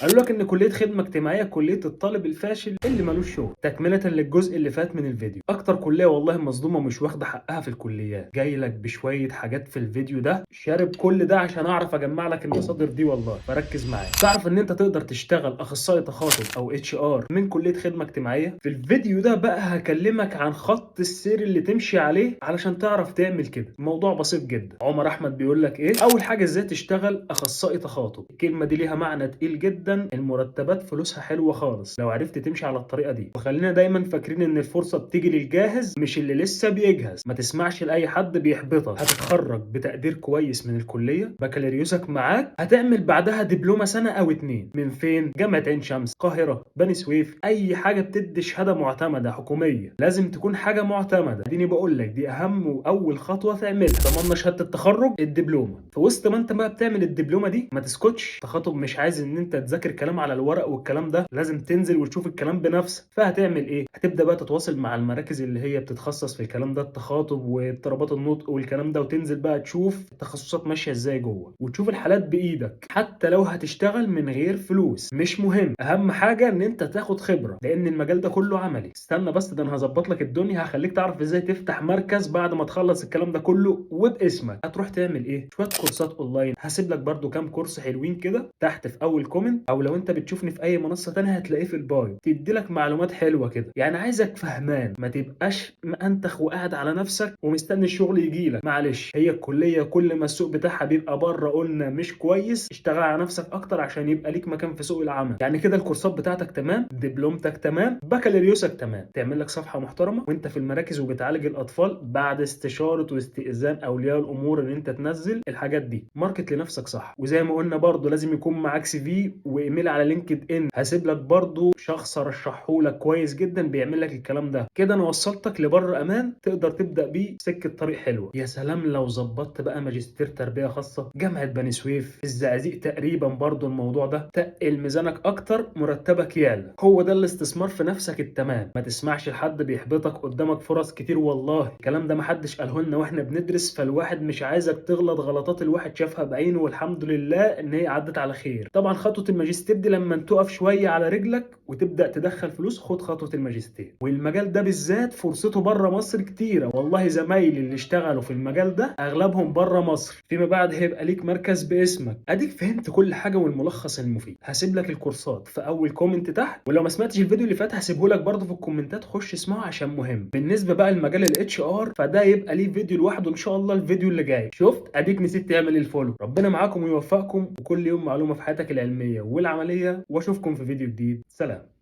قالوا لك ان كليه خدمة اجتماعية كليه الطالب الفاشل اللي ملوش شغل. تكمله للجزء اللي فات من الفيديو، اكتر كليه والله مظلومة ومش واخده حقها في الكليات. جاي لك بشوية حاجات في الفيديو ده، شارب كل ده عشان اعرف اجمع لك المصادر دي والله، فركز معايا. تعرف ان انت تقدر تشتغل اخصائي تخاطب او HR من كليه خدمة اجتماعية؟ في الفيديو ده بقى هكلمك عن خط السير اللي تمشي عليه علشان تعرف تعمل كده. الموضوع بسيط جدا. عمر احمد بيقول لك ايه؟ اول حاجة ازاي تشتغل اخصائي تخاطب. الكلمة دي ليها معنى تقيل جدا، المرتبات فلوسها حلوة خالص لو عرفت تمشي على الطريقة دي. وخلينا دايما فاكرين ان الفرصة بتيجي للجاهز مش اللي لسه بيجهز. ما تسمعش لاي حد بيحبطك. هتتخرج بتقدير كويس من الكلية، بكالوريوسك معاك، هتعمل بعدها دبلومه سنة او اتنين. من فين؟ جامعه عين شمس، القاهرة، بني سويف، اي حاجة بتدي شهادة معتمدة حكومية، لازم تكون حاجة معتمدة. اديني بقول لك دي اهم واول خطوة تعملها. ضمننا شهادة التخرج، الدبلومه. في وسط ما انت بقى بتعمل الدبلومه دي ما تسكتش. تخاطب مش عايز ان انت تذاكر كلام على الورق والكلام ده، لازم تنزل وتشوف الكلام بنفسك. فهتعمل ايه؟ هتبدا بقى تتواصل مع المراكز اللي هي بتتخصص في الكلام ده، التخاطب واضطرابات النطق والكلام ده، وتنزل بقى تشوف التخصصات ماشية ازاي جوه وتشوف الحالات بايدك. حتى لو هتشتغل من غير فلوس مش مهم، اهم حاجة ان انت تاخد خبره، لان المجال ده كله عملي. استنى بس، ده انا هظبط لك الدنيا، هخليك تعرف ازاي تفتح مركز بعد ما تخلص الكلام ده كله وباسمك. هتروح تعمل ايه؟ شوية كورسات اونلاين، هسيب لك برده كام كورس حلوين كده تحت في اول comment، او لو انت بتشوفني في اي منصة تانية هتلاقيه في ال bio، تدي لك معلومات حلوة كده. يعني عايزك فهمان، ما تبقاش مأنتخ وقاعد على نفسك ومستني الشغل يجي لك. معلش، هي الكلية كل ما السوق بتاعها بيبقى بره قلنا مش كويس، اشتغل على نفسك اكتر عشان يبقى ليك مكان في سوق العمل. يعني كده الكورسات بتاعتك تمام، دبلومتك تمام، بكالوريوسك تمام، تعمل لك صفحة محترمه وانت في المراكز وبتعالج الاطفال بعد استشاره واستئذان اولياء الامور ان انت تنزل الحاجات دي. market لنفسك صح. وزي ما قلنا برضو لازم يكون معاك CV وايميل على LinkedIn. هسيب لك برضو شخص ارشحه لك كويس جدا بيعمل لك الكلام ده. كده انا وصلتك لبر امان تقدر تبدا بيه سكة طريق حلوة. يا سلام لو ظبطت بقى ماجستير تربيه خاصة، جامعه بني سويف، الزقازيق تقريبا برضو الموضوع ده، تقل ميزانك اكتر، مرتبك يعلى. هو ده الاستثمار في نفسك التمام. ما تسمعش لحد بيحبطك، قدامك فرص كتير والله. الكلام ده محدش قاله لنا واحنا بندرس، فالواحد مش عايزك تغلط غلطات الواحد شافها بعينه، والحمد لله ان هي عدت على خير. طبعا خطوة الماجستير دي لما تقف شوية على رجلك وتبدا تدخل فلوس، خد خطوة الماجستير. والمجال ده بالذات فرصته بره مصر كتيرة والله. زمايلي اللي اشتغلوا في المجال ده اغلبهم بره مصر. فيما بعد هيبقى ليك مركز باسمك. اديك فهمت كل حاجة والملخص المفيد. هسيب لك الكورسات في اول comment تحت، ولو ما سمعتش الفيديو اللي فات هسيبه لك برده في الكومنتات، خش اسمعه عشان مهم. بالنسبة بقى لمجال ال HR فده يبقى ليه فيديو لوحده ان شاء الله الفيديو اللي جاي. شفت؟ اديك نسيت تعمل ال follow. ربنا معاكم ويوفقكم، وكل يوم معلومة في حياتك العلمية والعملية، واشوفكم في فيديو جديد. سلام.